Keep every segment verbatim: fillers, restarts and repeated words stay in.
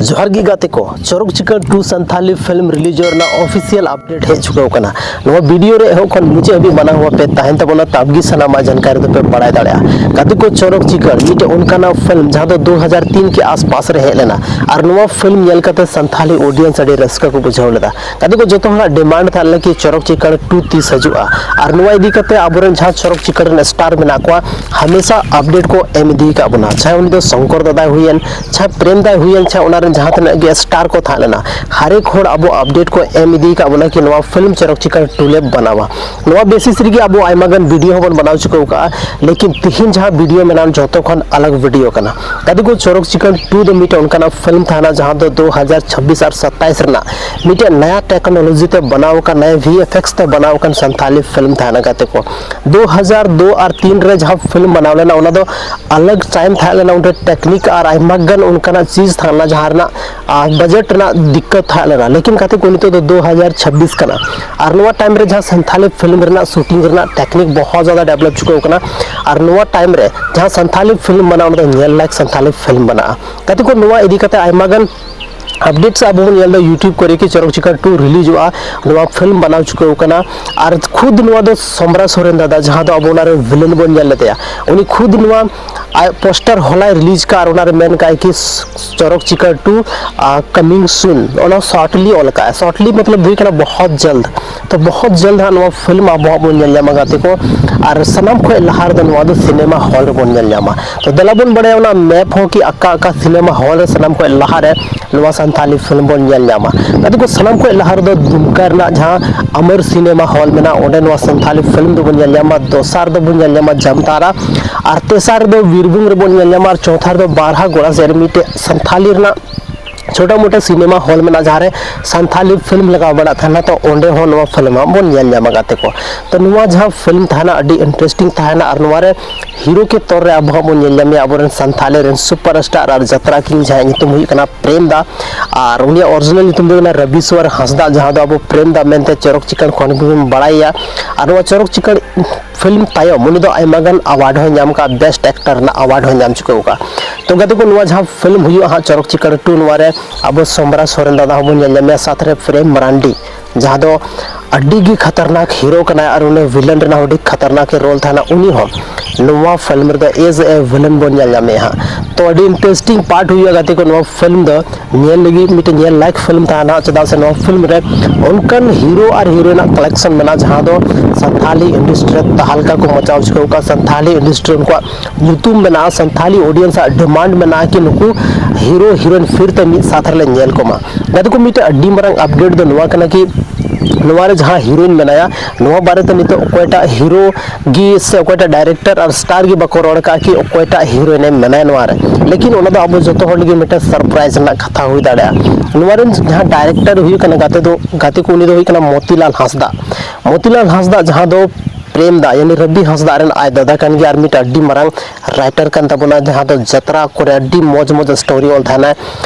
ᱡᱚᱦᱟᱨ ᱜᱮ ᱜᱟᱛᱮ ᱠᱚ, ᱪᱚᱨᱚᱠ ᱪᱤᱠᱟᱹᱲ ᱴᱩ ᱥᱟᱱᱛᱷᱟᱞᱤ ᱯᱷᱤᱞᱢ ᱨᱤᱞᱤᱡᱚᱜ ᱨᱮᱱᱟᱜ ᱚᱯᱷᱤᱥᱤᱭᱟᱞ ᱟᱯᱰᱮᱴ ᱦᱮᱡ ᱪᱩᱠᱟᱹᱣ ᱠᱟᱱᱟ᱾ ᱱᱚᱣᱟ ᱵᱷᱤᱰᱤᱭᱳ ᱨᱮ ᱮᱦᱚᱵ ᱠᱷᱚᱱ ᱢᱩᱪᱟᱹᱫ ᱦᱟᱹᱵᱤᱡ ᱢᱟᱱᱟᱣ ᱦᱚᱸ ᱯᱮ ᱛᱟᱦᱮᱱ ᱛᱟᱵᱚᱱᱟ, ᱛᱟᱵᱜᱤ ᱥᱟᱱᱟᱢᱟᱜ ᱡᱟᱱᱠᱟᱨᱤ ᱫᱚᱯᱮ ᱵᱟᱲᱟᱭ ᱫᱟᱲᱮᱭᱟᱜᱼᱟ᱾ ᱜᱟᱛᱮ ᱠᱚ, ᱪᱚᱨᱚᱠ ᱪᱤᱠᱟᱹᱲ ᱢᱤᱫᱴᱮᱱ ᱚᱱᱠᱟᱱᱟᱜ ᱯᱷᱤᱞᱢ ᱡᱟᱦᱟᱸ ᱫᱚ ᱫᱩ ᱦᱟᱡᱟᱨ ᱛᱤᱱ ᱠᱮ ᱟᱥᱯᱟᱥ ᱨᱮ ᱦᱮᱡ ᱞᱮᱱᱟ, ᱟᱨ ᱱᱚᱣᱟ ᱯᱷᱤᱞᱢ ᱧᱮᱞ ᱠᱟᱛᱮ ᱥᱟᱱᱛᱷᱟᱞᱤ ᱚᱰᱤᱭᱮᱱᱥ ᱟᱹᱰᱤ ᱨᱟᱹᱥᱠᱟᱹ ᱠᱚ ᱵᱩᱡᱷᱟᱹᱣ ᱞᱮᱫᱟ᱾ ᱜᱟᱛᱮ ᱠᱚ, ᱡᱚᱛᱚ ᱦᱚᱲᱟᱜ ᱰᱤᱢᱟᱱᱰ ᱛᱟᱦᱮᱸ ᱞᱮᱱᱟ ᱠᱤ ᱪᱚᱨᱚᱠ ᱪᱤᱠᱟᱹᱲ ᱴᱩ ᱛᱤᱥ ᱦᱤᱡᱩᱜᱼᱟ, ᱟᱨ ᱱᱚᱣᱟ ᱤᱫᱤ ᱠᱟᱛᱮ ᱟᱵᱚᱨᱮᱱ ᱡᱟᱦᱟᱸ ᱪᱚᱨᱚᱠ ᱪᱤᱠᱟᱹᱲ ᱨᱮᱱ ᱥᱴᱟᱨ ᱢᱮᱱᱟᱜ ᱠᱚᱣᱟ, ᱦᱟᱢᱮᱥᱟ ᱟᱯᱰᱮᱴ ᱠᱚ ᱮᱢ ᱤᱫᱤ ᱟᱠᱟᱫ ᱵᱚᱱᱟ᱾ ᱪᱟᱦᱮ ᱩᱱᱤ ᱫᱚ ᱥᱚᱝᱠᱚᱨ ᱫᱟᱫᱟᱭ ᱦᱩᱭᱮᱱ, ᱪᱟᱦᱮ ᱯᱨᱮᱢ ᱫᱟᱭ ᱦᱩᱭᱮᱱ, ᱪᱟᱦᱮ ᱚᱱᱟ ᱨᱮᱱ ᱡᱟᱦᱟᱸ ᱛᱤᱱᱟᱹᱜ ᱜᱮ ᱥᱴᱟᱨ ᱠᱚ ᱛᱟᱦᱮᱸ ᱞᱮᱱᱟ, ᱦᱟᱨᱮᱠ ᱦᱚᱲ ᱟᱵᱚ ᱟᱯᱰᱮᱴ ᱠᱚ ᱮᱢ ᱤᱫᱤ ᱟᱠᱟᱫ ᱵᱚᱱᱟ ᱠᱤ ᱱᱚᱣᱟ ᱯᱷᱤᱞᱢ ᱪᱚᱨᱚᱠ ᱪᱤᱠᱟᱹᱲ ᱴᱩ ᱞᱮ ᱵᱮᱱᱟᱣᱟ᱾ ᱱᱚᱣᱟ ᱵᱮᱥᱤᱥ ᱨᱮᱜᱮ ᱟᱵᱚ ᱟᱭᱢᱟ ᱜᱟᱱ ᱵᱷᱤᱰᱤᱭᱳ ᱦᱚᱸᱵᱚᱱ ᱵᱮᱱᱟᱣ ᱪᱩᱠᱟᱹᱣ ᱠᱟᱜᱼᱟ, ᱞᱮᱠᱤᱱ ᱛᱤᱦᱤᱧ ᱡᱟᱦᱟᱸ ᱵᱷᱤᱰᱤᱭᱳ ᱢᱮᱱᱟᱜᱼᱟ, ᱡᱚᱛᱚ ᱠᱷᱚᱱ ᱟᱞᱟᱜᱽ ᱵᱷᱤᱰᱤᱭᱳ ᱠᱟᱱᱟ᱾ ᱜᱟᱛᱮ ᱠᱚ, ᱪᱚᱨᱚᱠ ᱪᱤᱠᱟᱹᱲ ᱴᱩ ᱫᱚ ᱢᱤᱫᱴᱮᱱ ᱚᱱᱠᱟᱱᱟᱜ ᱯᱷᱤᱞᱢ ᱛᱟᱦᱮᱱᱟ ᱡᱟᱦᱟᱸ ᱫᱚ ᱫᱩ ᱦᱟᱡᱟᱨ ᱪᱷᱟᱵᱵᱤᱥ ᱟᱨ ᱥᱟᱛᱟᱭᱤᱥ ᱨᱮᱱᱟᱜ ᱢᱤᱫᱴᱮᱱ ᱱᱟᱭᱟ ᱴᱮᱠᱱᱳᱞᱚᱡᱤ ᱛᱮ ᱵᱮᱱᱟᱣ ᱟᱠᱟᱱ, ᱱᱟᱭᱟ ᱵᱷᱤ ᱮᱯᱷ ᱮᱠᱥ ᱛᱮ ᱵᱮᱱᱟᱣ ᱟᱠᱟᱱ ᱥᱟᱱᱛᱷᱟᱞᱤ ᱯᱷᱤᱞᱢ ᱛᱟᱦᱮᱱᱟ᱾ ᱜᱟᱛᱮ ᱠᱚ, ᱫᱩ ᱦᱟᱡᱟᱨ ᱫᱩ ᱟᱨ ᱛᱤᱱ ᱨᱮ ᱡᱟᱦᱟᱸ ᱯᱷᱤᱞᱢ ᱵᱮᱱᱟᱣ ᱞᱮᱱᱟ, ᱚᱱᱟ ᱫᱚ ᱟᱞᱟᱜᱽ ᱴᱟᱭᱤᱢ ᱛᱟᱦᱮᱸ ᱞᱮᱱᱟ, ᱚᱸᱰᱮ ᱴᱮᱠᱱᱤᱠ ᱟᱨ ᱟᱭᱢᱟ ᱜᱟᱱ ᱚᱱᱠᱟᱱᱟᱜ ᱪᱤᱡᱽ ᱛᱟᱦᱮᱸ ᱞᱮᱱᱟ ᱡᱟᱦᱟᱸ ᱨᱮᱱᱟᱜ ᱟᱨ ᱵᱟᱡᱮᱴ ᱨᱮᱱᱟᱜ ᱫᱤᱠᱠᱟᱛ ᱛᱟᱦᱮᱸ ᱞᱮᱱᱟ᱾ ᱞᱮᱠᱤᱱ ᱜᱟᱛᱮ ᱠᱚ, ᱱᱤᱛᱚᱜ ᱫᱚ ᱫᱩ ᱦᱟᱡᱟᱨ ᱪᱷᱟᱵᱵᱤᱥ ᱠᱟᱱᱟ, ᱟᱨ ᱱᱚᱣᱟ ᱴᱟᱭᱤᱢ ᱨᱮ ᱡᱟᱦᱟᱸ ᱥᱟᱱᱛᱷᱟᱞᱤ ᱯᱷᱤᱞᱢ ᱨᱮᱱᱟᱜ ᱥᱩᱴᱤᱝ ᱨᱮᱱᱟᱜ ᱴᱮᱠᱱᱤᱠ ᱵᱚᱦᱩᱛ ᱡᱟᱫᱟ ᱰᱮᱵᱷᱞᱚᱯ ᱪᱩᱠᱟᱹᱣ ᱠᱟᱱᱟ, ᱟᱨ ᱱᱚᱣᱟ ᱴᱟᱭᱤᱢ ᱨᱮ ᱡᱟᱦᱟᱸ ᱥᱟᱱᱛᱷᱟᱞᱤ ᱯᱷᱤᱞᱢ ᱵᱮᱱᱟᱜᱼᱟ, ᱚᱱᱟ ᱫᱚ ᱧᱮᱞ ᱞᱟᱭᱤᱠ ᱥᱟᱱᱛᱷᱟᱞᱤ ᱯᱷᱤᱞᱢ ᱵᱮᱱᱟᱜᱼᱟ᱾ ᱜᱟᱛᱮ ᱠᱚ, ᱱᱚᱣᱟ ᱤᱫᱤ ᱠᱟᱛᱮ ᱟᱭᱢᱟ ᱜᱟᱱ ᱟᱯᱰᱮᱴᱥ ᱟᱵᱚ ᱵᱚᱱ ᱧᱮᱞ ᱮᱫᱟ YouTube ᱠᱚᱨᱮ ᱠᱤ ᱪᱚᱨᱚᱠ ᱪᱤᱠᱟᱹᱲ ᱴᱩ ᱨᱤᱞᱤᱡᱚᱜᱼᱟ, ᱱᱚᱣᱟ ᱯᱷᱤᱞᱢ ᱵᱮᱱᱟᱣ ᱪᱩᱠᱟᱹᱣ ᱠᱟᱱᱟ᱾ ᱟᱨ ᱠᱷᱩᱫ ᱱᱚᱣᱟ ᱫᱚ ᱥᱚᱢᱨᱟ ᱥᱚᱨᱮᱱ ᱫᱟᱫᱟ, ᱡᱟᱦᱟᱸ ᱫᱚ ᱟᱵᱚ ᱚᱱᱟ ᱨᱮ ᱵᱷᱤᱞᱮᱱ ᱵᱚᱱ ᱧᱮᱞ ᱞᱮᱫᱮᱭᱟ, ᱩᱱᱤ ᱠᱷᱩᱫ ᱱᱚᱣᱟ ᱟᱡ ᱯᱳᱥᱴᱟᱨ ᱦᱚᱞᱟᱭ ᱨᱤᱞᱤᱡᱽ ᱠᱟᱜ ᱟᱨ ᱚᱱᱟᱨᱮ ᱢᱮᱱ ᱠᱟᱜᱼᱟᱭ ᱠᱤ ᱪᱚᱨᱚᱠ ᱪᱤᱠᱟᱹᱲ ᱴᱩ coming soon, ᱚᱱᱟ ᱥᱚᱨᱴᱞᱤ ᱚᱞ ᱠᱟᱜᱼᱟᱭ᱾ ᱥᱚᱨᱴᱞᱤ ᱢᱚᱛᱞᱚᱵ ᱦᱩᱭᱩᱜ ᱠᱟᱱᱟ ᱵᱚᱦᱚᱛ ᱡᱚᱞᱫ᱾ ᱛᱚ ᱵᱚᱦᱚᱛ ᱡᱚᱞᱫ ᱦᱟᱸᱜ ᱱᱚᱣᱟ ᱯᱷᱤᱞᱢ ᱟᱵᱚ ᱦᱟᱸᱜ ᱵᱚᱱ ᱧᱮᱞ ᱧᱟᱢᱟ ᱜᱟᱛᱮ ᱠᱚ᱾ ᱟᱨ ᱥᱟᱱᱟᱢ ᱠᱷᱚᱱ ᱞᱟᱦᱟ ᱨᱮᱫᱚ ᱱᱚᱣᱟ ᱫᱚ ᱥᱤᱱᱮᱢᱟ ᱦᱚᱞ ᱨᱮᱵᱚᱱ ᱧᱮᱞ ᱧᱟᱢᱟ᱾ ᱛᱚ ᱫᱮᱞᱟ ᱵᱚᱱ ᱵᱟᱲᱟᱭᱟ ᱚᱱᱟ ᱢᱮᱯ ᱦᱚᱸ ᱠᱤ ᱚᱠᱟ ᱚᱠᱟ ᱥᱤᱱᱮᱢᱟ ᱦᱚᱞ ᱨᱮ ᱥᱟᱱᱟᱢ ᱠᱷᱚᱱ ᱞᱟᱦᱟ ᱨᱮ ᱱᱚᱣᱟ ᱥᱟᱱᱛᱷᱟᱞᱤ ᱯᱷᱤᱞᱢ ᱵᱚᱱ ᱧᱮᱞ ᱧᱟᱢᱟ᱾ ᱜᱟᱛᱮ ᱠᱚ, ᱥᱟᱱᱟᱢ ᱠᱷᱚᱱ ᱞᱟᱦᱟ ᱨᱮᱫᱚ ᱫᱩᱢᱠᱟ ᱨᱮᱱᱟᱜ ᱡᱟᱦᱟᱸ ᱟᱢᱟᱨ ᱥᱤᱱᱮᱢᱟ ᱦᱚᱞ ᱢᱮᱱᱟᱜᱼᱟ, ᱚᱸᱰᱮ ᱱᱚᱣᱟ ᱥᱟᱱᱛᱷᱟᱞᱤ ᱯᱷᱤᱞᱢ ᱫᱚᱵᱚᱱ ᱧᱮᱞ ᱧᱟᱢᱟ᱾ ᱫᱚᱥᱟᱨ ᱫᱚᱵᱚᱱ ᱧᱮᱞ ᱧᱟᱢᱟ ᱡᱟᱢᱛᱟᱨᱟ, ᱟᱨ ᱛᱮᱥᱟᱨ ᱨᱮᱫᱚ ᱵᱤᱨᱵᱷᱩᱢ ᱨᱮᱵᱚᱱ ᱧᱮᱞ ᱧᱟᱢᱟ, ᱟᱨ ᱪᱚᱣᱛᱷᱟ ᱨᱮᱫᱚ ᱵᱟᱨᱦᱟ ᱜᱚᱲᱟ ᱥᱮᱫ ᱨᱮ ᱢᱤᱫᱴᱮᱡ ᱥᱟᱱᱛᱷᱟᱞᱤ ᱨᱮᱱᱟᱜ ᱪᱷᱳᱴᱟ ᱢᱳᱴᱟ ᱥᱤᱱᱮᱢᱟ ᱦᱚᱞ ᱢᱮᱱᱟᱜᱼᱟ, ᱡᱟᱦᱟᱸ ᱨᱮ ᱥᱟᱱᱛᱷᱟᱞᱤ ᱯᱷᱤᱞᱢ ᱞᱟᱜᱟᱣ ᱵᱟᱲᱟᱜ ᱛᱟᱦᱮᱱᱟ᱾ ᱛᱚ ᱚᱸᱰᱮ ᱦᱚᱸ ᱱᱚᱣᱟ ᱯᱷᱤᱞᱢ ᱦᱟᱸᱜ ᱵᱚᱱ ᱧᱮᱞ ᱧᱟᱢᱟ ᱜᱟᱛᱮ ᱠᱚ᱾ ᱛᱚ ᱱᱚᱣᱟ ᱡᱟᱦᱟᱸ ᱯᱷᱤᱞᱢ ᱛᱟᱦᱮᱱᱟ, ᱟᱹᱰᱤ ᱤᱱᱴᱟᱨᱮᱥᱴᱤᱝ ᱛᱟᱦᱮᱱᱟ, ᱟᱨ ᱱᱚᱣᱟ ᱨᱮ ᱦᱤᱨᱳ ᱠᱮ ᱛᱚᱨ ᱨᱮ ᱟᱵᱚ ᱦᱟᱸᱜ ᱵᱚᱱ ᱧᱮᱞ ᱧᱟᱢᱮᱭᱟ ᱟᱵᱚᱨᱮᱱ ᱥᱟᱱᱛᱷᱟᱞᱤ ᱨᱮᱱ ᱥᱩᱯᱟᱨ ᱥᱴᱟᱨ ᱟᱨ ᱡᱟᱛᱨᱟ ᱠᱤᱝ, ᱡᱟᱦᱟᱸᱭᱟᱜ ᱧᱩᱛᱩᱢ ᱦᱩᱭᱩᱜ ᱠᱟᱱᱟ ᱯᱨᱮᱢ ᱫᱟ, ᱟᱨ ᱩᱱᱤᱭᱟᱜ ᱚᱨᱤᱡᱤᱱᱟᱞ ᱧᱩᱛᱩᱢ ᱫᱚ ᱦᱩᱭᱩᱜ ᱠᱟᱱᱟ ᱨᱚᱵᱤᱥᱣᱚᱨ ᱦᱟᱸᱥᱫᱟ, ᱡᱟᱦᱟᱸ ᱫᱚ ᱟᱵᱚ ᱯᱨᱮᱢ ᱫᱟ ᱢᱮᱱᱛᱮ ᱪᱚᱨᱚᱠ ᱪᱤᱠᱟᱹᱲ ᱠᱷᱚᱱ ᱵᱚᱱ ᱵᱟᱲᱟᱭᱟ᱾ ᱟᱨ ᱱᱚᱣᱟ ᱪᱚᱨᱚᱠ ᱪᱤᱠᱟᱹᱲ ᱯᱷᱤᱞᱢ ᱛᱟᱭᱚᱢ ᱩᱱᱤ ᱫᱚ ᱟᱭᱢᱟ ᱜᱟᱱ ᱟᱣᱟᱨᱰ ᱦᱚᱸᱭ ᱧᱟᱢ ᱠᱟᱜᱼᱟ, ᱵᱮᱥᱴ ᱮᱠᱴᱟᱨ ᱨᱮᱱᱟᱜ ᱟᱣᱟᱨᱰ ᱦᱚᱸᱭ ᱧᱟᱢ ᱪᱩᱠᱟᱹᱣ ᱠᱟᱜᱼᱟ᱾ ᱛᱚ ᱜᱟᱛᱮ ᱠᱚ, ᱱᱚᱣᱟ ᱡᱟᱦᱟᱸ ᱯᱷᱤᱞᱢ ᱦᱩᱭᱩᱜᱼᱟ ᱦᱟᱸᱜ ᱪᱚᱨᱚᱠ ᱪᱤᱠᱟᱹᱲ ᱴᱩ, ᱱᱚᱣᱟ ᱨᱮ ᱟᱵᱚ ᱥᱚᱢᱨᱟ ᱥᱚᱨᱮᱱ ᱫᱟᱫᱟ ᱦᱚᱸᱵᱚᱱ ᱧᱮᱞ ᱧᱟᱢᱮᱭᱟ, ᱥᱟᱛᱷ ᱨᱮ ᱯᱨᱮᱢ ᱢᱟᱨᱟᱱᱰᱤ, ᱡᱟᱦᱟᱸ ᱫᱚ ᱟᱹᱰᱤ ᱜᱮ ᱠᱷᱟᱛᱟᱨᱱᱟᱠ ᱦᱤᱨᱳ ᱠᱟᱱᱟᱭ ᱟᱨ ᱩᱱᱤ ᱵᱷᱤᱞᱮᱱ ᱨᱮᱱᱟᱜ ᱦᱚᱸ ᱟᱹᱰᱤ ᱠᱷᱟᱛᱟᱨᱱᱟᱠ ᱨᱳᱞ ᱛᱟᱦᱮᱱᱟ᱾ ᱩᱱᱤ ᱦᱚᱸ ᱱᱚᱣᱟ ᱯᱷᱤᱞᱢ ᱨᱮᱫᱚ ᱮᱡ ᱮ ᱵᱷᱤᱞᱮᱱ ᱵᱚᱱ ᱧᱮᱞ ᱧᱟᱢᱮᱭᱟ ᱦᱟᱸᱜ᱾ ᱛᱚ ᱟᱹᱰᱤ ᱤᱱᱴᱟᱨᱮᱥᱴᱤᱝ ᱯᱟᱨᱴ ᱦᱩᱭᱩᱜᱼᱟ ᱜᱟᱛᱮ ᱠᱚ ᱱᱚᱣᱟ ᱯᱷᱤᱞᱢ ᱫᱚ᱾ ᱧᱮᱞ ᱞᱟᱹᱜᱤᱫ ᱢᱤᱫᱴᱮᱱ ᱧᱮᱞ ᱞᱟᱭᱤᱠ ᱯᱷᱤᱞᱢ ᱛᱟᱦᱮᱱᱟ, ᱪᱮᱫᱟᱜ ᱥᱮ ᱱᱚᱣᱟ ᱯᱷᱤᱞᱢ ᱨᱮ ᱚᱱᱠᱟᱱ ᱦᱤᱨᱳ ᱟᱨ ᱦᱤᱨᱳᱭᱤᱱ ᱟᱜ ᱠᱟᱞᱮᱠᱥᱚᱱ ᱢᱮᱱᱟᱜᱼᱟ, ᱡᱟᱦᱟᱸ ᱫᱚ ᱥᱟᱱᱛᱷᱟᱞᱤ ᱤᱱᱰᱟᱥᱴᱨᱤ ᱨᱮ ᱛᱟᱦᱞᱠᱟ ᱠᱚ ᱢᱟᱪᱟᱣ ᱪᱩᱠᱟᱹᱣ ᱠᱟᱜᱼᱟ᱾ ᱥᱟᱱᱛᱷᱟᱞᱤ ᱤᱱᱰᱟᱥᱴᱨᱤ ᱩᱱᱠᱩᱣᱟᱜ ᱧᱩᱛᱩᱢ ᱢᱮᱱᱟᱜᱼᱟ, ᱥᱟᱱᱛᱷᱟᱞᱤ ᱚᱰᱤᱭᱮᱱᱥ ᱟᱜ ᱰᱤᱢᱟᱱᱰ ᱢᱮᱱᱟᱜᱼᱟ ᱠᱤ ᱱᱩᱠᱩ ᱦᱤᱨᱳ ᱦᱤᱨᱳᱭᱤᱱ ᱯᱷᱤᱨ ᱛᱮ ᱢᱤᱫ ᱥᱟᱛᱷ ᱨᱮᱞᱮ ᱧᱮᱞ ᱠᱚᱢᱟ᱾ ᱜᱟᱛᱮ ᱠᱚ, ᱢᱤᱫᱴᱮᱱ ᱟᱹᱰᱤ ᱢᱟᱨᱟᱝ ᱟᱯᱰᱮᱴ ᱫᱚ ᱱᱚᱣᱟ ᱠᱟᱱᱟ ᱠᱤ ᱱᱚᱣᱟ ᱨᱮ ᱡᱟᱦᱟᱸ ᱦᱤᱨᱳᱭᱤᱱ ᱢᱮᱱᱟᱭᱟ, ᱱᱚᱣᱟ ᱵᱟᱨᱮᱛᱮ ᱱᱤᱛᱚᱜ ᱚᱠᱚᱭᱴᱟᱜ ᱦᱤᱨᱳ ᱜᱮ ᱥᱮ ᱚᱠᱚᱭᱴᱟᱜ ᱰᱟᱭᱨᱮᱠᱴᱚᱨ ᱟᱨ ᱥᱴᱟᱨ ᱜᱮ ᱵᱟᱠᱚ ᱨᱚᱲ ᱠᱟᱜᱼᱟ ᱠᱤ ᱚᱠᱚᱭᱴᱟᱜ ᱦᱤᱨᱳᱭᱤᱱ ᱮ ᱢᱮᱱᱟᱭᱟ ᱱᱚᱣᱟ ᱨᱮ᱾ ᱞᱮᱠᱤᱱ ᱚᱱᱟ ᱫᱚ ᱟᱵᱚ ᱡᱚᱛᱚ ᱦᱚᱲ ᱞᱟᱹᱜᱤᱫ ᱢᱤᱫᱴᱮᱱ ᱥᱟᱨᱯᱨᱟᱭᱤᱡᱽ ᱨᱮᱱᱟᱜ ᱠᱟᱛᱷᱟ ᱦᱩᱭ ᱫᱟᱲᱮᱭᱟᱜᱼᱟ᱾ ᱱᱚᱣᱟ ᱨᱮᱱ ᱡᱟᱦᱟᱸ ᱰᱟᱭᱨᱮᱠᱴᱚᱨ ᱦᱩᱭᱩᱜ ᱠᱟᱱᱟ ᱜᱟᱛᱮ ᱫᱚ, ᱜᱟᱛᱮ ᱠᱚ, ᱩᱱᱤ ᱫᱚ ᱦᱩᱭᱩᱜ ᱠᱟᱱᱟ ᱢᱚᱛᱤᱞᱟᱞ ᱦᱟᱸᱥᱫᱟ᱾ ᱢᱚᱛᱤᱞᱟᱞ ᱦᱟᱸᱥᱫᱟ ᱡᱟᱦᱟᱸ ᱫᱚ ᱯᱨᱮᱢ ᱫᱟ ᱭᱟᱱᱤ ᱨᱚᱵᱤ ᱦᱟᱸᱥᱫᱟ ᱨᱮᱱ ᱟᱡ ᱫᱟᱫᱟ ᱠᱟᱱ ᱜᱮᱭᱟ ᱟᱨ ᱢᱤᱫᱴᱮᱱ ᱟᱹᱰᱤ ᱢᱟᱨᱟᱝ ᱨᱟᱭᱴᱟᱨ ᱠᱟᱱ ᱛᱟᱵᱚᱱᱟ, ᱡᱟᱦᱟᱸ ᱫᱚ ᱡᱟᱛᱨᱟ ᱠᱚᱨᱮ ᱟᱹᱰᱤ ᱢᱚᱡᱽ ᱢᱚᱡᱽ ᱥᱴᱳᱨᱤ ᱚᱞ ᱛᱟᱦᱮᱱᱟᱭ᱾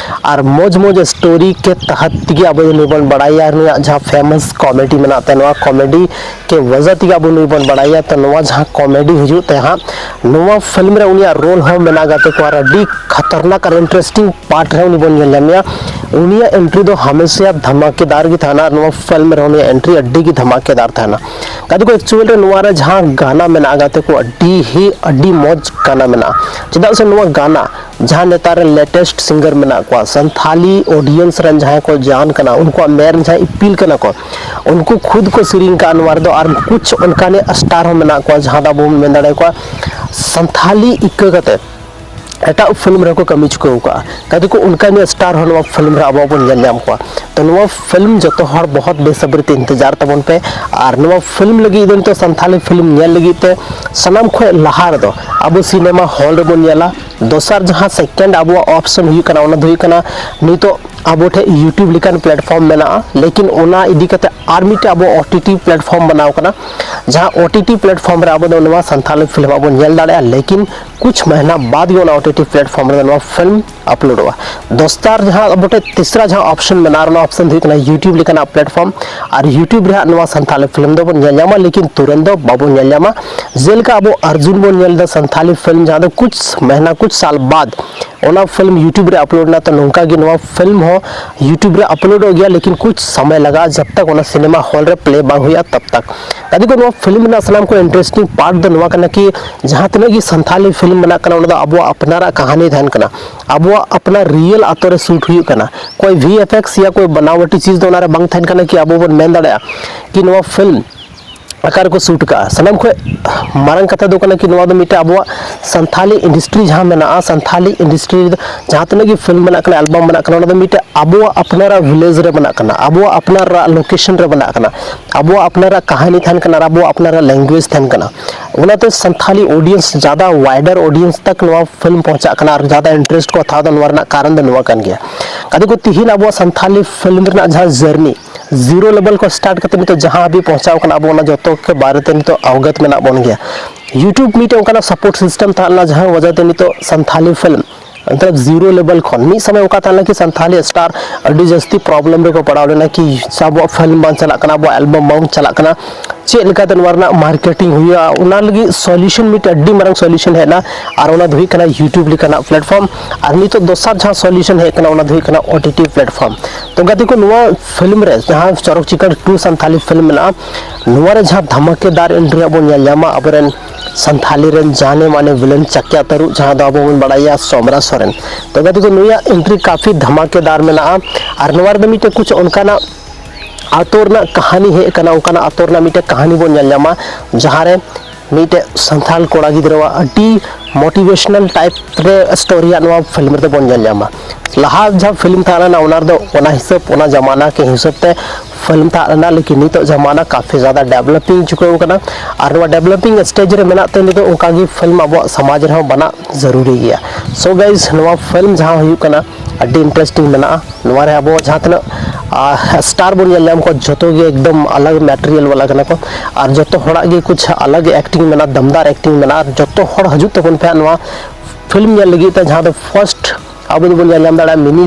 ᱟᱨ ᱢᱚᱡᱽ ᱢᱚᱡᱽ ᱥᱴᱳᱨᱤ ᱠᱮ ᱛᱟᱦᱟᱛ ᱛᱮᱜᱮ ᱟᱵᱚ ᱫᱚ ᱱᱩᱭ ᱵᱚᱱ ᱵᱟᱲᱟᱭᱟ, ᱱᱩᱭᱟᱜ ᱡᱟᱦᱟᱸ ᱯᱷᱮᱢᱟᱥ ᱠᱚᱢᱮᱰᱤ ᱢᱮᱱᱟᱜ ᱛᱟᱭᱟ, ᱱᱚᱣᱟ ᱠᱚᱢᱮᱰᱤ ᱠᱮ ᱣᱟᱡᱟ ᱛᱮᱜᱮ ᱟᱵᱚ ᱱᱩᱭ ᱵᱚᱱ ᱵᱟᱲᱟᱭᱟ᱾ ᱛᱚ ᱱᱚᱣᱟ ᱡᱟᱦᱟᱸ ᱠᱚᱢᱮᱰᱤ ᱦᱤᱡᱩᱜ ᱛᱟᱭᱟ ᱦᱟᱸᱜ, ᱱᱚᱣᱟ ᱯᱷᱤᱞᱢ ᱨᱮ ᱩᱱᱤᱭᱟᱜ ᱨᱳᱞ ᱦᱚᱸ ᱢᱮᱱᱟᱜ ᱜᱟᱛᱮ ᱠᱚ, ᱟᱨ ᱟᱹᱰᱤ ᱠᱷᱟᱛᱟᱨᱱᱟᱠ ᱟᱨ ᱤᱱᱴᱟᱨᱮᱥᱴᱤᱝ ᱯᱟᱨᱴ ᱨᱮ ᱩᱱᱤ ᱵᱚᱱ ᱧᱮᱞ ᱧᱟᱢᱮᱭᱟ᱾ ᱩᱱᱤᱭᱟᱜ ᱮᱱᱴᱨᱤ ᱫᱚ ᱦᱟᱢᱮᱥᱟ ᱫᱷᱟᱢᱟᱠᱮᱫᱟᱨ ᱜᱮ ᱛᱟᱦᱮᱱᱟ, ᱟᱨ ᱱᱚᱣᱟ ᱯᱷᱤᱞᱢ ᱨᱮ ᱩᱱᱤᱭᱟᱜ ᱮᱱᱴᱨᱤ ᱟᱹᱰᱤ ᱜᱮ ᱫᱷᱟᱢᱟᱠᱮᱫᱟᱨ ᱛᱟᱦᱮᱱᱟ᱾ ᱜᱟᱛᱮ ᱠᱚ, ᱮᱠᱪᱩᱭᱮᱞ ᱨᱮ ᱱᱚᱣᱟ ᱨᱮ ᱡᱟᱦᱟᱸ ᱜᱟᱱᱟ ᱢᱮᱱᱟᱜᱼᱟ ᱜᱟᱛᱮ ᱠᱚ, ᱟᱹᱰᱤ ᱦᱤ ᱟᱹᱰᱤ ᱢᱚᱡᱽ ᱜᱟᱱᱟ ᱢᱮᱱᱟᱜᱼᱟ᱾ ᱪᱮᱫᱟᱜ ᱥᱮ ᱱᱚᱣᱟ ᱜᱟᱱᱟ ᱡᱟᱦᱟᱸ ᱱᱮᱛᱟᱨ ᱨᱮᱱ ᱞᱮᱴᱮᱥᱴ ᱥᱤᱝᱜᱟᱨ ᱢᱮᱱᱟᱜ ᱠᱚᱣᱟ, ᱥᱟᱱᱛᱷᱟᱞᱤ ᱚᱰᱤᱭᱮᱱᱥ ᱨᱮᱱ ᱡᱟᱦᱟᱸᱭ ᱠᱚ ᱡᱟᱱ ᱠᱟᱱᱟ, ᱩᱱᱠᱩᱣᱟᱜ ᱢᱮᱱ ᱡᱟᱦᱟᱸᱭ ᱤᱯᱤᱞ ᱠᱟᱱᱟ ᱠᱚ, ᱩᱱᱠᱩ ᱠᱷᱩᱫ ᱠᱚ ᱥᱮᱨᱮᱧ ᱠᱟᱜᱼᱟ ᱱᱚᱣᱟ ᱨᱮᱫᱚ᱾ ᱟᱨ ᱠᱩᱪ ᱚᱱᱠᱟᱱ ᱥᱴᱟᱨ ᱦᱚᱸ ᱢᱮᱱᱟᱜ ᱠᱚᱣᱟ ᱡᱟᱦᱟᱸ ᱫᱚ ᱟᱵᱚ ᱵᱚᱱ ᱢᱮᱱ ᱫᱟᱲᱮᱭᱟᱠᱚᱣᱟ ᱥᱟᱱᱛᱷᱟᱞᱤ ᱤᱠᱟᱹ ᱠᱟᱛᱮ ᱮᱴᱟᱜ ᱯᱷᱤᱞᱢ ᱨᱮᱦᱚᱸ ᱠᱚ ᱠᱟᱹᱢᱤ ᱪᱩᱠᱟᱹᱣ ᱠᱟᱜᱼᱟ᱾ ᱜᱟᱛᱮ ᱠᱚ, ᱚᱱᱠᱟᱱ ᱥᱴᱟᱨ ᱦᱚᱸ ᱱᱚᱣᱟ ᱯᱷᱤᱞᱢ ᱨᱮ ᱟᱵᱚ ᱵᱚᱱ ᱧᱮᱞ ᱧᱟᱢ ᱠᱚᱣᱟ᱾ ᱛᱚ ᱱᱚᱣᱟ ᱯᱷᱤᱞᱢ ᱡᱚᱛᱚ ᱦᱚᱲ ᱵᱚᱦᱚᱛ ᱵᱮᱥᱟᱵᱨᱤ ᱛᱮ ᱤᱱᱛᱮᱡᱟᱨ ᱛᱟᱵᱚᱱ ᱯᱮ᱾ ᱟᱨ ᱱᱚᱣᱟ ᱯᱷᱤᱞᱢ ᱞᱟᱹᱜᱤᱫ ᱫᱚ ᱱᱤᱛᱚᱜ ᱥᱟᱱᱛᱷᱟᱞᱤ ᱯᱷᱤᱞᱢ ᱧᱮᱞ ᱞᱟᱹᱜᱤᱫ ᱛᱮ ᱥᱟᱱᱟᱢ ᱠᱷᱚᱱ ᱞᱟᱦᱟ ᱨᱮᱫᱚ ᱟᱵᱚ ᱥᱤᱱᱮᱢᱟ ᱦᱚᱞ ᱨᱮᱵᱚᱱ ᱧᱮᱞᱟ᱾ ᱫᱚᱥᱟᱨ ᱡᱟᱦᱟᱸ ᱥᱮᱠᱮᱱᱰ ᱟᱵᱚᱣᱟᱜ ᱚᱯᱥᱚᱱ ᱦᱩᱭᱩᱜ ᱠᱟᱱᱟ, ᱚᱱᱟ ᱫᱚ ᱦᱩᱭᱩᱜ ᱠᱟᱱᱟ ᱱᱤᱛᱚᱜ ᱟᱵᱚ ᱴᱷᱮᱱ ᱤᱭᱩᱴᱤᱭᱩᱵᱽ ᱞᱮᱠᱟᱱ ᱯᱞᱮᱴᱯᱷᱚᱨᱢ ᱢᱮᱱᱟᱜᱼᱟ, ᱞᱮᱠᱤᱱ ᱚᱱᱟ ᱤᱫᱤ ᱠᱟᱛᱮ ᱟᱨ ᱢᱤᱫᱴᱮᱱ ᱟᱵᱚ ᱳ ᱴᱤ ᱴᱤ ᱯᱞᱮᱴᱯᱷᱚᱨᱢ ᱵᱮᱱᱟᱣ ᱠᱟᱱᱟ, ᱡᱟᱦᱟᱸ ᱳ ᱴᱤ ᱴᱤ ᱯᱞᱮᱴᱯᱷᱚᱨᱢ ᱨᱮ ᱟᱵᱚ ᱫᱚ ᱱᱚᱣᱟ ᱥᱟᱱᱛᱷᱟᱞᱤ ᱯᱷᱤᱞᱢ ᱟᱵᱚ ᱧᱮᱞ ᱫᱟᱲᱮᱭᱟᱜᱼᱟ᱾ ᱞᱮᱠᱤᱱ ᱠᱩᱪ ᱢᱟᱦᱱᱟ ᱵᱟᱫ ᱜᱮ ᱚᱱᱟ ᱳ ᱴᱤ ᱴᱤ ᱯᱞᱮᱴᱯᱷᱚᱨᱢ ᱨᱮ ᱱᱚᱣᱟ ᱯᱷᱤᱞᱢ ᱟᱯᱞᱳᱰᱚᱜᱼᱟ᱾ ᱫᱚᱥᱟᱨ ᱡᱟᱦᱟᱸ ᱟᱵᱚ ᱴᱷᱮᱱ ᱛᱤᱥᱨᱟ ᱡᱟᱦᱟᱸ ᱚᱯᱥᱚᱱ ᱢᱮᱱᱟᱜᱼᱟ, ᱚᱱᱟ ᱚᱯᱥᱚᱱ ᱫᱚ ᱦᱩᱭᱩᱜ ᱠᱟᱱᱟ ᱤᱭᱩᱴᱤᱭᱩᱵᱽ ᱞᱮᱠᱟᱱᱟᱜ ᱯᱞᱮᱴᱯᱷᱚᱨᱢ, ᱟᱨ ᱤᱭᱩᱴᱤᱭᱩᱵᱽ ᱨᱮ ᱦᱟᱸᱜ ᱱᱚᱣᱟ ᱥᱟᱱᱛᱷᱟᱞᱤ ᱯᱷᱤᱞᱢ ᱫᱚᱵᱚᱱ ᱧᱮᱞ ᱧᱟᱢᱟ, ᱞᱮᱠᱤᱱ ᱛᱩᱨᱟᱹᱱᱛ ᱫᱚ ᱵᱟᱵᱚᱱ ᱧᱮᱞ ᱧᱟᱢᱟ᱾ ᱡᱮᱞᱮᱠᱟ ᱟᱵᱚ ᱟᱨᱡᱩᱱ ᱵᱚᱱ ᱧᱮᱞ ᱮᱫᱟ ᱥᱟᱱᱛᱷᱟᱞᱤ ᱯᱷᱤᱞᱢ, ᱡᱟᱦᱟᱸ ᱫᱚ ᱠᱩᱪ ᱢᱟᱦᱱᱟ, ᱠᱩᱪ ᱥᱟᱞ ᱵᱟᱫ ᱚᱱᱟ ᱯᱷᱤᱞᱢ YouTube ᱨᱮ ᱟᱯᱞᱳᱰ ᱮᱱᱟ, ᱛᱚ ᱱᱚᱝᱠᱟ ᱜᱮ ᱱᱚᱣᱟ ᱯᱷᱤᱞᱢ ᱦᱚᱸ YouTube ᱨᱮ ᱟᱯᱞᱳᱰᱚᱜ ᱜᱮᱭᱟ, ᱞᱮᱠᱤᱱ ᱠᱩᱪ ᱥᱚᱢᱚᱭ ᱞᱟᱜᱟᱜᱼᱟ, ᱡᱟᱵ ᱛᱟᱠ ᱚᱱᱟ ᱥᱤᱱᱮᱢᱟ ᱦᱚᱞ ᱨᱮ ᱯᱞᱮ ᱵᱟᱝ ᱦᱩᱭᱩᱜᱼᱟ ᱛᱟᱵ ᱛᱟᱠ᱾ ᱜᱟᱛᱮ ᱠᱚ, ᱱᱚᱣᱟ ᱯᱷᱤᱞᱢ ᱨᱮᱱᱟᱜ ᱥᱟᱱᱟᱢ ᱠᱷᱚᱱ ᱤᱱᱴᱟᱨᱮᱥᱴᱤᱝ ᱯᱟᱨᱴ ᱫᱚ ᱱᱚᱣᱟ ᱠᱟᱱᱟ ᱠᱤ ᱡᱟᱦᱟᱸ ᱛᱤᱱᱟᱹᱜ ᱜᱮ ᱥᱟᱱᱛᱷᱟᱞᱤ ᱯᱷᱤᱞᱢ ᱢᱮᱱᱟᱜ ᱠᱟᱱᱟ, ᱚᱱᱟ ᱫᱚ ᱟᱵᱚᱣᱟᱜ ᱟᱯᱱᱟᱨᱟᱜ ᱠᱟᱹᱦᱱᱤ ᱛᱟᱦᱮᱱ ᱠᱟᱱᱟ, ᱟᱵᱚᱣᱟᱜ ᱟᱯᱱᱟᱨ ᱨᱤᱭᱮᱞ ᱟᱛᱳ ᱨᱮ ᱥᱩᱴ ᱦᱩᱭᱩᱜ ᱠᱟᱱᱟ᱾ ᱠᱳᱭ ᱵᱷᱤ ᱮᱯᱷ ᱮᱠᱥ ᱭᱟ ᱠᱳᱭ ᱵᱟᱱᱟᱣᱴᱤ ᱪᱤᱡᱽ ᱫᱚ ᱚᱱᱟᱨᱮ ᱵᱟᱝ ᱛᱟᱦᱮᱱ ᱠᱟᱱᱟ ᱠᱤ ᱟᱵᱚ ᱵᱚᱱ ᱢᱮᱱ ᱫᱟᱲᱮᱭᱟᱜᱼᱟ ᱠᱤ ᱱᱚᱣᱟ ᱯᱷᱤᱞᱢ ᱚᱠᱟ ᱨᱮᱠᱚ ᱥᱩᱴ ᱠᱟᱜᱼᱟ᱾ ᱥᱟᱱᱟᱢ ᱠᱷᱚᱱ ᱢᱟᱨᱟᱝ ᱠᱟᱛᱷᱟ ᱫᱚ ᱠᱟᱱᱟ ᱠᱤ ᱱᱚᱣᱟ ᱫᱚ ᱢᱤᱫᱴᱮᱱ ᱟᱵᱚᱣᱟᱜ ᱥᱟᱱᱛᱷᱟᱞᱤ ᱤᱱᱰᱟᱥᱴᱨᱤ ᱡᱟᱦᱟᱸ ᱢᱮᱱᱟᱜᱼᱟ, ᱥᱟᱱᱛᱷᱟᱞᱤ ᱤᱱᱰᱟᱥᱴᱨᱤ ᱨᱮᱫᱚ ᱡᱟᱦᱟᱸ ᱛᱤᱱᱟᱹᱜ ᱜᱮ ᱯᱷᱤᱞᱢ ᱢᱮᱱᱟᱜ ᱠᱟᱱᱟ, ᱮᱞᱵᱟᱢ ᱢᱮᱱᱟᱜ ᱠᱟᱱᱟ, ᱚᱱᱟ ᱫᱚ ᱢᱤᱫᱴᱮᱱ ᱟᱵᱚᱣᱟᱜ ᱟᱯᱱᱟᱨᱟᱜ ᱵᱷᱤᱞᱮᱡᱽ ᱨᱮ ᱵᱮᱱᱟᱜ ᱠᱟᱱᱟ, ᱟᱵᱚᱣᱟᱜ ᱟᱯᱱᱟᱨᱟᱜ ᱞᱳᱠᱮᱥᱚᱱ ᱨᱮ ᱵᱮᱱᱟᱜ ᱠᱟᱱᱟ, ᱟᱵᱚᱣᱟᱜ ᱟᱯᱱᱟᱨᱟᱜ ᱠᱟᱹᱦᱱᱤ ᱛᱟᱦᱮᱱ ᱠᱟᱱᱟ ᱟᱨ ᱟᱵᱚᱣᱟᱜ ᱟᱯᱱᱟᱨᱟᱜ ᱞᱮᱝᱜᱩᱭᱮᱡᱽ ᱛᱟᱦᱮᱱ ᱠᱟᱱᱟ᱾ ᱚᱱᱟᱛᱮ ᱥᱟᱱᱛᱷᱟᱞᱤ ᱚᱰᱤᱭᱮᱱᱥ ᱡᱟᱫᱟ ᱣᱟᱭᱰᱟᱨ ᱚᱰᱤᱭᱮᱱᱥ ᱛᱟᱠ ᱱᱚᱣᱟ ᱯᱷᱤᱞᱢ ᱯᱚᱦᱪᱟᱜ ᱠᱟᱱᱟ ᱟᱨ ᱡᱟᱫᱟ ᱤᱱᱴᱟᱨᱮᱥᱴ ᱠᱚ ᱦᱟᱛᱟᱣ ᱮᱫᱟ᱾ ᱱᱚᱣᱟ ᱨᱮᱱᱟᱜ ᱠᱟᱨᱚᱱ ᱫᱚ ᱱᱚᱣᱟ ᱠᱟᱱ ᱜᱮᱭᱟ᱾ ᱜᱟᱛᱮ ᱠᱚ, ᱛᱤᱦᱤᱧ ᱟᱵᱚᱣᱟᱜ ᱥᱟᱱᱛᱷᱟᱞᱤ ᱯᱷᱤᱞᱢ ᱨᱮᱱᱟᱜ ᱡᱟᱦᱟᱸ ᱡᱟᱨᱱᱤ ᱡᱤᱨᱳ ᱞᱮᱵᱮᱞ ᱠᱷᱚᱱ ᱥᱴᱟᱨᱴ ᱠᱟᱛᱮ ᱱᱤᱛᱚᱜ ᱡᱟᱦᱟᱸ ᱦᱟᱹᱵᱤᱡ ᱯᱚᱦᱪᱟᱣ ᱠᱟᱱᱟ, ᱟᱵᱚ ᱚᱱᱟ ᱡᱚᱛᱚ ᱠᱚ ᱵᱟᱨᱮᱛᱮ ᱱᱤᱛᱚᱜ ᱚᱵᱚᱜᱚᱛ ᱢᱮᱱᱟᱜ ᱵᱚᱱ ᱜᱮᱭᱟ᱾ YouTube ᱢᱤᱫᱴᱮᱱ ᱚᱱᱠᱟᱱᱟᱜ ᱥᱟᱯᱳᱨᱴ ᱥᱤᱥᱴᱮᱢ ᱛᱟᱦᱮᱸ ᱞᱮᱱᱟ ᱡᱟᱦᱟᱸ ᱚᱡᱮ ᱛᱮ ᱱᱤᱛᱚᱜ ᱥᱟᱱᱛᱷᱟᱞᱤ ᱯᱷᱤᱞᱢ ᱢᱚᱛᱞᱚᱵ ᱡᱤᱨᱳ ᱞᱮᱵᱮᱞ ᱠᱷᱚᱱ ᱢᱤᱫ ᱥᱚᱢᱚᱭ ᱚᱱᱠᱟ ᱛᱟᱦᱮᱸ ᱞᱮᱱᱟ ᱠᱤ ᱥᱟᱱᱛᱷᱟᱞᱤ ᱥᱴᱟᱨ ᱟᱹᱰᱤ ᱡᱟᱹᱥᱛᱤ ᱯᱨᱚᱵᱞᱮᱢ ᱨᱮᱠᱚ ᱯᱟᱲᱟᱣ ᱞᱮᱱᱟ ᱠᱤ ᱟᱵᱚᱣᱟᱜ ᱯᱷᱤᱞᱢ ᱵᱟᱝ ᱪᱟᱞᱟᱜ ᱠᱟᱱᱟ, ᱟᱵᱚᱣᱟᱜ ᱮᱞᱵᱟᱢ ᱵᱟᱝ ᱪᱟᱞᱟᱜ ᱠᱟᱱᱟ, ᱪᱮᱫ ᱞᱮᱠᱟᱛᱮ ᱱᱚᱣᱟ ᱨᱮᱱᱟᱜ ᱢᱟᱨᱠᱮᱴᱤᱝ ᱦᱩᱭᱩᱜᱼᱟ, ᱚᱱᱟ ᱞᱟᱹᱜᱤᱫ ᱥᱚᱞᱤᱭᱩᱥᱚᱱ ᱢᱤᱫᱴᱮᱱ ᱟᱹᱰᱤ ᱢᱟᱨᱟᱝ ᱥᱚᱞᱤᱭᱩᱥᱚᱱ ᱦᱮᱡ ᱮᱱᱟ᱾ ᱟᱨ ᱚᱱᱟ ᱫᱚ ᱦᱩᱭᱩᱜ ᱠᱟᱱᱟ YouTube ᱞᱮᱠᱟᱱᱟᱜ ᱯᱞᱟᱴᱯᱷᱚᱨᱢ᱾ ᱟᱨ ᱱᱤᱛᱚᱜ ᱫᱚᱥᱟᱨ ᱡᱟᱦᱟᱸ ᱥᱚᱞᱤᱭᱩᱥᱚᱱ ᱦᱮᱡ ᱠᱟᱱᱟ, ᱚᱱᱟ ᱫᱚ ᱦᱩᱭᱩᱜ ᱠᱟᱱᱟ ᱳ ᱴᱤ ᱴᱤ ᱯᱞᱟᱴᱯᱷᱚᱨᱢ᱾ ᱛᱚ ᱜᱟᱛᱮ ᱠᱚ, ᱱᱚᱣᱟ ᱯᱷᱤᱞᱢ ᱨᱮ ᱡᱟᱦᱟᱸ ᱪᱚᱨᱚᱠ ᱪᱤᱠᱟᱹᱲ ᱴᱩ ᱥᱟᱱᱛᱷᱟᱞᱤ ᱯᱷᱤᱞᱢ ᱢᱮᱱᱟᱜᱼᱟ, ᱱᱚᱣᱟ ᱨᱮ ᱡᱟᱦᱟᱸ ᱫᱷᱟᱢᱟᱠᱮᱫᱟᱨ ᱮᱱᱴᱨᱤ ᱦᱟᱸᱜ ᱵᱚᱱ ᱧᱮᱞ ᱧᱟᱢᱟ ᱟᱵᱚᱨᱮᱱ ᱥᱟᱱᱛᱷᱟᱞᱤ ᱨᱮᱱ ᱡᱟᱱᱮ ᱢᱟᱱᱮ ᱵᱷᱤᱞᱮᱱ ᱪᱟᱠᱭᱟ ᱛᱟᱹᱨᱩᱵ, ᱡᱟᱦᱟᱸ ᱫᱚ ᱟᱵᱚ ᱵᱚᱱ ᱵᱟᱲᱟᱭᱟ ᱥᱚᱢᱨᱟ ᱥᱚᱨᱮᱱ᱾ ᱛᱚ ᱜᱟᱛᱮ ᱠᱚ, ᱱᱩᱭᱟᱜ ᱮᱱᱴᱨᱤ ᱠᱟᱯᱷᱤ ᱫᱷᱟᱢᱟᱠᱮᱫᱟᱨ ᱢᱮᱱᱟᱜᱼᱟ᱾ ᱟᱨ ᱱᱚᱣᱟ ᱨᱮᱫᱚ ᱢᱤᱫᱴᱮᱱ ᱠᱩᱪ ᱚᱱᱠᱟᱱᱟᱜ ᱟᱛᱳ ᱨᱮᱱᱟᱜ ᱠᱟᱹᱦᱱᱤ ᱦᱮᱡ ᱠᱟᱱᱟ, ᱚᱱᱠᱟᱱᱟᱜ ᱟᱛᱳ ᱨᱮᱱᱟᱜ ᱢᱤᱫᱴᱮᱱ ᱠᱟᱹᱦᱱᱤ ᱵᱚᱱ ᱧᱮᱞ ᱧᱟᱢᱟ, ᱡᱟᱦᱟᱸ ᱨᱮ ᱢᱤᱫᱴᱮᱡ ᱥᱟᱱᱛᱷᱟᱞ ᱠᱚᱲᱟ ᱜᱤᱫᱽᱨᱟᱹᱣᱟᱜ ᱟᱹᱰᱤ ᱢᱳᱴᱤᱵᱷᱮᱥᱚᱱᱟᱞ ᱴᱟᱭᱤᱯ ᱨᱮ ᱥᱴᱳᱨᱤ ᱦᱟᱸᱜ ᱱᱚᱣᱟ ᱯᱷᱤᱞᱢ ᱨᱮᱫᱚ ᱵᱚᱱ ᱧᱮᱞ ᱧᱟᱢᱟ᱾ ᱞᱟᱦᱟ ᱡᱟᱦᱟᱸ ᱯᱷᱤᱞᱢ ᱛᱟᱦᱮᱸ ᱞᱮᱱᱟ, ᱚᱱᱟ ᱨᱮᱫᱚ ᱚᱱᱟ ᱦᱤᱥᱟᱹᱵ, ᱚᱱᱟ ᱡᱟᱢᱟᱱᱟ ᱠᱮ ᱦᱤᱥᱟᱹᱵ ᱛᱮ ᱯᱷᱤᱞᱢ ᱛᱟᱦᱮᱸ ᱞᱮᱱᱟ, ᱞᱮᱠᱤᱱ ᱱᱤᱛᱚᱜ ᱡᱟᱢᱟᱱᱟ ᱠᱟᱯᱷᱤ ᱡᱟᱫᱟ ᱰᱮᱵᱷᱞᱚᱯᱤᱝ ᱪᱩᱠᱟᱹᱣ ᱠᱟᱱᱟ᱾ ᱟᱨ ᱱᱚᱣᱟ ᱰᱮᱵᱷᱞᱚᱯᱤᱝ ᱥᱴᱮᱡᱽ ᱨᱮ ᱢᱮᱱᱟᱜ ᱛᱮ ᱱᱤᱛᱚᱜ ᱚᱱᱠᱟ ᱜᱮ ᱯᱷᱤᱞᱢ ᱟᱵᱚᱣᱟᱜ ᱥᱚᱢᱟᱡᱽ ᱨᱮᱦᱚᱸ ᱵᱮᱱᱟᱜ ᱡᱟᱹᱨᱩᱨᱤ ᱜᱮᱭᱟ᱾ ᱥᱳ ᱜᱟᱭᱤᱡᱽ, ᱱᱚᱣᱟ ᱯᱷᱤᱞᱢ ᱡᱟᱦᱟᱸ ᱦᱩᱭᱩᱜ ᱠᱟᱱᱟ, ᱟᱹᱰᱤ ᱤᱱᱴᱟᱨᱮᱥᱴᱤᱝ ᱢᱮᱱᱟᱜᱼᱟ᱾ ᱱᱚᱣᱟ ᱨᱮ ᱟᱵᱚ ᱡᱟᱦᱟᱸ ᱛᱤᱱᱟᱹᱜ ᱥᱴᱟᱨ ᱵᱚᱱ ᱧᱮᱞ ᱧᱟᱢ ᱠᱚᱣᱟ, ᱡᱚᱛᱚ ᱜᱮ ᱮᱠᱫᱚᱢ ᱟᱞᱟᱜᱽ ᱢᱮᱴᱮᱨᱤᱭᱟᱞ ᱵᱟᱞᱟ ᱠᱟᱱᱟ ᱠᱚ᱾ ᱟᱨ ᱡᱚᱛᱚ ᱦᱚᱲᱟᱜ ᱜᱮ ᱠᱩᱪ ᱟᱞᱟᱜᱽ ᱮᱠᱴᱤᱝ ᱢᱮᱱᱟᱜᱼᱟ, ᱫᱟᱢᱫᱟᱨ ᱮᱠᱴᱤᱝ ᱢᱮᱱᱟᱜᱼᱟ᱾ ᱟᱨ ᱡᱚᱛᱚ ᱦᱚᱲ ᱦᱤᱡᱩᱜ ᱛᱟᱵᱚᱱ ᱯᱮ ᱦᱟᱸᱜ ᱱᱚᱣᱟ ᱯᱷᱤᱞᱢ ᱧᱮᱞ ᱞᱟᱹᱜᱤᱫ ᱛᱮ, ᱡᱟᱦᱟᱸ ᱫᱚ ᱯᱷᱟᱨᱥᱴ ᱟᱵᱚ ᱫᱚᱵᱚᱱ ᱧᱮᱞ ᱧᱟᱢ ᱫᱟᱲᱮᱭᱟᱜᱼᱟ ᱢᱤᱱᱤ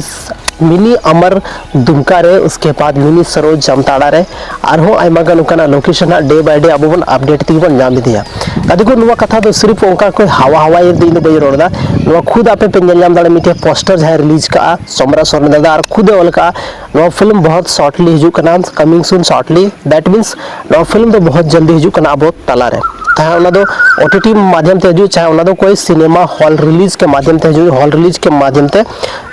ᱢᱤᱱᱤ ᱟᱢᱟᱨ ᱫᱩᱢᱠᱟ ᱨᱮ, ᱩᱥᱠᱮ ᱵᱟᱫ ᱢᱤᱱᱤ ᱥᱟᱨᱳᱡᱽ ᱡᱟᱢᱛᱟᱲᱟ ᱨᱮ, ᱟᱨᱦᱚᱸ ᱟᱭᱢᱟ ᱜᱟᱱ ᱚᱱᱠᱟᱱᱟᱜ ᱞᱳᱠᱮᱥᱚᱱ ᱦᱟᱸᱜ ᱰᱮ ᱵᱟᱭ ᱰᱮ ᱟᱵᱚ ᱵᱚᱱ ᱟᱯᱰᱮᱴ ᱛᱮᱜᱮ ᱵᱚᱱ ᱧᱟᱢ ᱤᱫᱤᱭᱟ᱾ ᱜᱟᱛᱮ ᱠᱚ, ᱱᱚᱣᱟ ᱠᱟᱛᱷᱟ ᱫᱚ ᱥᱤᱨᱯᱷ ᱚᱱᱠᱟ ᱠᱚ ᱦᱟᱣᱟ ᱦᱟᱣᱟᱭ ᱫᱚ ᱤᱧ ᱫᱚ ᱵᱟᱹᱧ ᱨᱚᱲ ᱮᱫᱟ᱾ ᱱᱚᱣᱟ ᱠᱷᱩᱫ ᱟᱯᱮ ᱯᱮ ᱧᱮᱞ ᱧᱟᱢ ᱫᱟᱲᱮᱭᱟᱜᱼᱟ, ᱢᱤᱫᱴᱮᱱ ᱯᱳᱥᱴᱟᱨ ᱡᱟᱦᱟᱸᱭ ᱨᱤᱞᱤᱡᱽ ᱠᱟᱜᱼᱟ ᱥᱚᱢᱨᱟ ᱥᱚᱨᱮᱱ ᱫᱟᱫᱟ, ᱟᱨ ᱠᱷᱩᱫ ᱮ ᱚᱞ ᱠᱟᱜᱼᱟ, ᱱᱚᱣᱟ ᱯᱷᱤᱞᱢ ᱵᱚᱦᱚᱛ ᱥᱚᱨᱴᱞᱤ ᱦᱤᱡᱩᱜ ᱠᱟᱱᱟ, coming soon shortly, that means ᱱᱚᱣᱟ ᱯᱷᱤᱞᱢ ᱫᱚ ᱵᱚᱦᱚᱛ ᱡᱚᱞᱫᱤ ᱦᱤᱡᱩᱜ ᱠᱟᱱᱟ ᱟᱵᱚ ᱛᱟᱞᱟᱨᱮ᱾ ᱪᱟᱦᱮ ᱚᱱᱟ ᱫᱚ ᱳ ᱴᱤ ᱴᱤ ᱢᱟᱫᱷᱭᱚᱢ ᱛᱮ ᱦᱤᱡᱩᱜ, ᱪᱟᱦᱮ ᱚᱱᱟ ᱫᱚ ᱠᱳᱭ ᱥᱤᱱᱮᱢᱟ ᱦᱚᱞ ᱨᱤᱞᱤᱡᱽ ᱠᱮ ᱢᱟᱫᱷᱭᱚᱢ ᱛᱮ ᱦᱤᱡᱩᱜ, ᱦᱚᱞ ᱨᱤᱞᱤᱡᱽ ᱠᱮ ᱢᱟᱫᱷᱭᱚᱢ ᱛᱮ᱾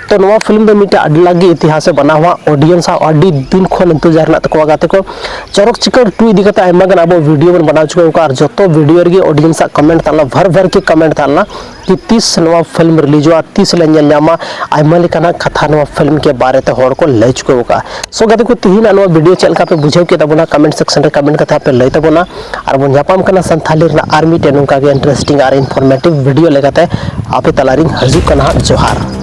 ᱛᱚ ᱱᱚᱣᱟ ᱯᱷᱤᱞᱢ ᱫᱚ ᱢᱤᱫᱴᱮᱱ ᱟᱹᱰᱤ ᱞᱟᱜᱽ ᱜᱮ ᱤᱛᱤᱦᱟᱥ ᱮ ᱵᱮᱱᱟᱣᱟ᱾ ᱚᱰᱤᱭᱮᱱᱥ ᱟᱜ ᱟᱹᱰᱤ ᱫᱤᱱ ᱠᱷᱚᱱ ᱤᱱᱛᱮᱡᱟᱨ ᱦᱮᱱᱟᱜ ᱛᱟᱠᱚᱣᱟ ᱜᱟᱛᱮ ᱠᱚ᱾ ᱪᱚᱨᱚᱠ ᱪᱤᱠᱟᱹᱲ ᱴᱩ ᱤᱫᱤ ᱠᱟᱛᱮ ᱟᱭᱢᱟ ᱜᱟᱱ ᱟᱵᱚ ᱵᱷᱤᱰᱤᱭᱳ ᱵᱚᱱ ᱵᱮᱱᱟᱣ ᱦᱚᱪᱚ ᱠᱟᱜᱼᱟ, ᱟᱨ ᱡᱚᱛᱚ ᱵᱷᱤᱰᱤᱭᱳ ᱨᱮᱜᱮ ᱚᱰᱤᱭᱮᱱᱥ ᱟᱜ ᱠᱚᱢᱮᱱᱴ ᱛᱟᱦᱮᱸ ᱞᱮᱱᱟ, ᱵᱷᱟᱨ ᱵᱷᱟᱨ ᱜᱮ ᱠᱚᱢᱮᱱᱴ ᱛᱟᱦᱮᱸ ᱞᱮᱱᱟ ᱠᱤ ᱛᱤᱥ ᱱᱚᱣᱟ ᱯᱷᱤᱞᱢ ᱨᱤᱞᱤᱡᱚᱜᱼᱟ, ᱛᱤᱥ ᱞᱮ ᱧᱮᱞ ᱧᱟᱢᱟ᱾ ᱟᱭᱢᱟ ᱞᱮᱠᱟᱱᱟᱜ ᱠᱟᱛᱷᱟ ᱱᱚᱣᱟ ᱯᱷᱤᱞᱢ ᱠᱮ ᱵᱟᱨᱮ ᱛᱮ ᱦᱚᱲ ᱠᱚ ᱞᱟᱹᱭ ᱦᱚᱪᱚ ᱟᱠᱟᱫᱼᱟ᱾ ᱥᱳ ᱜᱟᱛᱮ ᱠᱚ, ᱛᱤᱦᱤᱧᱟᱜ ᱱᱚᱣᱟ ᱵᱷᱤᱰᱤᱭᱳ ᱪᱮᱫ ᱞᱮᱠᱟ ᱯᱮ ᱵᱩᱡᱷᱟᱹᱣ ᱠᱮᱫ ᱛᱟᱵᱚᱱᱟ, ᱠᱚᱢᱮᱱᱴ ᱥᱮᱠᱥᱚᱱ ᱨᱮ ᱠᱚᱢᱮᱱᱴ ᱠᱟᱛᱮ ᱯᱮ ᱞᱟᱹᱭ ᱛᱟᱵᱚᱱᱟ᱾ ᱟᱨ ᱵᱚᱱ ᱧᱟᱯᱟᱢ ᱠᱟᱱᱟ ᱥᱟᱱᱛᱷᱟᱞᱤ ᱨᱮᱱᱟᱜ ᱟᱨ ᱢᱤᱫᱴᱮᱱ ᱱᱚᱝᱠᱟ ᱜᱮ ᱤᱱᱴᱟᱨᱮᱥᱴᱤᱝ ᱟᱨ ᱤᱱᱯᱷᱚᱨᱢᱮᱴᱤᱵᱷ ᱵᱷᱤᱰᱤᱭᱳ ᱞᱮᱠᱟᱛᱮ᱾ ᱟᱯᱮ ᱛᱟᱞᱟᱨᱤᱧ ᱦᱤᱡᱩᱜ ᱠᱟᱱᱟ ᱦᱟᱸᱜ᱾ ᱡᱚᱦᱟᱨ᱾